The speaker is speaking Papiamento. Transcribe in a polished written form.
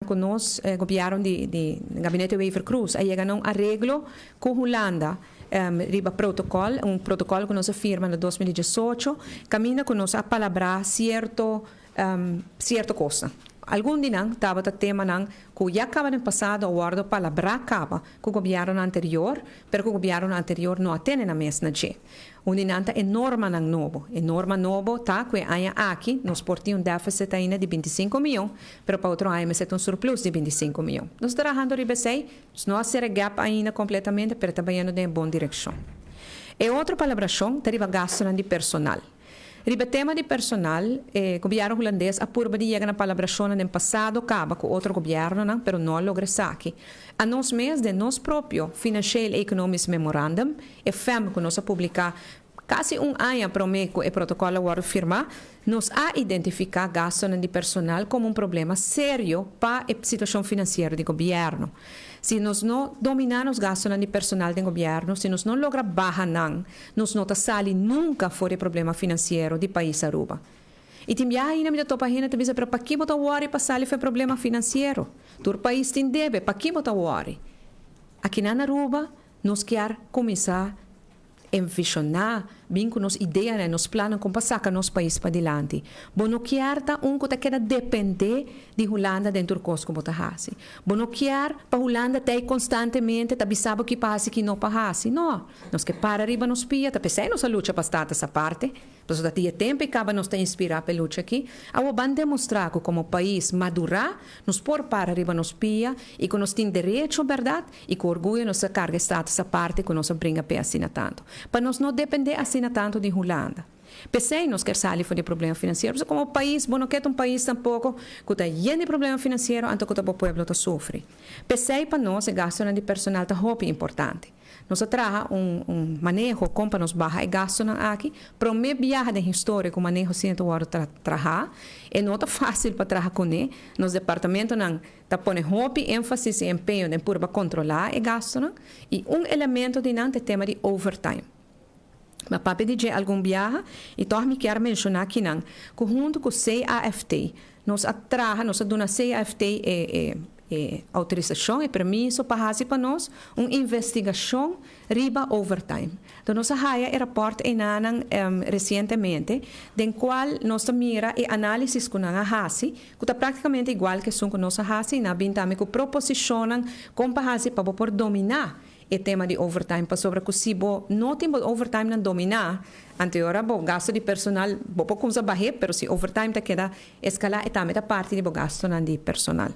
Ku nos gobièrnu di gabinete Wever-Croes a yega na un areglo ku Hulanda riba protokòl, un protokòl ku nos a firma na 2018, kaminda ku nos a palabrá sierto kosnan. Algun di nan tabata temanan ku ya kaba den pasado a wòrdu palabrá kaba ku gobièrnunan anterior, pero ku gobièrnunan anterior no a tene nan mes na dje. Un di nan ta e normanan nobo. E norma nobo ta ku e aña aki nos por tin un deficit ainda di 25 mion, pero pa otro aña mester ta un surplus di 25 mion. Nos ta trahando riba esei, nos no a sera e gap ainda kompletamente, pero ta bayendo den e bon direkshon. E otro palabrashon ta riba gastunan di personal. Riba e tema di personal, e gobièrnu hulandes a purba di yega na palabrashonnan den pasado kaba ku otro gobièrnunan, pero no a logra esaki. A nos mes den nos propio Financieel Economisch Memorandum, e FEM ku nos a publiká kasi un aña promé ku e protokòl a wòrdu firmá, nos a identifiká gastunan di personal komo un problema serio pa e situashon finansiero di gobièrnu. Si nos no dominá nos gastunan di personal den gobièrnu, si nos no logra baha nan, nos no ta sali nunka for di e problema finansiero di pais Aruba. I tin biaha ainda mi ta topa hende ta bisa, "Pero paki bo ta wòri pa sali for e problema finansiero? Tur pais tin debe, paki bo ta wòri?" Aki na Aruba nos kier kuminsá envisioná, bin ku nos ideanan, nos plannan kon pa saka nos pais padilanti. Bo no kier ta un ku ta keda dependé di Hulanda den tur kos ku bo ta hasi. Bo no kier pa Hulanda ta ei konstantemente ta bisa bo ki pa hasi, ki no pa hasi. No, nos ke para riba nos pia, ta p'esei nos a lucha pa Status Aparte. Pasobra ta di e tempu ei kaba nos ta inspirá pa e lucha aki. Awor ban demostrá ku komo pais madurá nos por para riba nos pia i ku nos tin derecho, bèrdat, i ku orguyo nos ta karga e Status Aparte ku nos a bringa p'e asina tantu. Pa nos no dependé asina tantu di Hulanda. P'esei nos kier sali for di e problema finansiero. Pasobra komo pais bo no ke ta un pais tampoko ku ta yen di problema finansiero anto ku ta bo pueblo ta sufri. P'esei pa nos e gastunan di personal ta hopi importante. Nos a traha un maneho kon pa nos baha e gastunan aki. Promé biaha den historia ku maneho asina ta wòrdu trahá. E no ta fásil pa traha kuné. Nos departamentonan ta pone hopi énfasis i empeño den purba kontrolá e gastunan. I un elemento di nan ta e tema di overtime. Mi a papia di dje algun biaha i tòg mi kier menshoná kinan ku huntu ku CAFT nos a traha, nos a duna CAFT e e outorisashon, e permiso pa hasi pa nos un investigashon riba overtime. Enton nos a haya e rapòrt einanan resientemente den kual nos ta mira e análisis ku nan a hasi ku ta práktikamente igual ku esun ku nos a hasi i nan a bin tambe ku proposishonnan kon pa hasi pa bo por dominá e tema di overtime, pasobra ku si bo no tin bo overtimenan dominá, anto e ora bo gasto di personal bo por kumsa bah'é, pero si overtime ta keda eskalá e tambe ta parti di bo gastonan di personal.